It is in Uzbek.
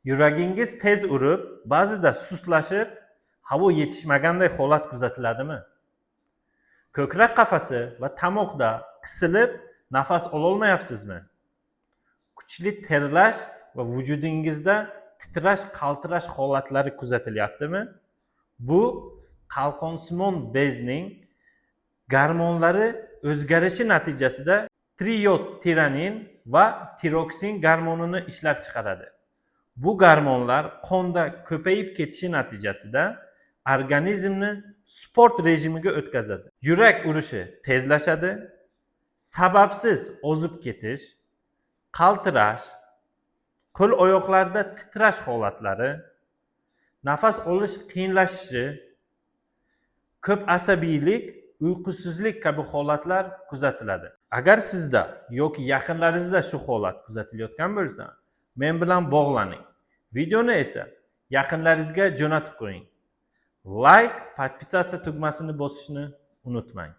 Yuragingiz tez urib, ba'zida sustlashib, havo yetishmaganday holat kuzatiladimi? Ko'krak qafasi va tomoqda qisilib, nafas ololmayapsizmi? Kuchli terlash va vujudingizda titrash, qaltirash holatlari kuzatilyaptimi? Bu qalqonsimon bezning gormonlari o'zgarishi natijasida triyodtiranin va tiroksin gormonini ishlab chiqaradi. Bu gormonlar qonda ko'payib ketishi natijasida organizmni sport rejimiga o'tkazadi. Yurak urishi tezlashadi, sababsiz ozib ketish, qaltirash, qo'l oyoqlarda titrash holatlari, nafas olish qiyinlashishi, ko'p asabiylik, uyqusizlik kabi holatlar kuzatiladi. Agar sizda yoki yaqinlaringizda shu holat kuzatilayotgan bo'lsa, men bilan bog'laning. Videoni esa yaqinlaringizga jo'natib qo'ying. Layk, подписаться tugmasini bosishni unutmang.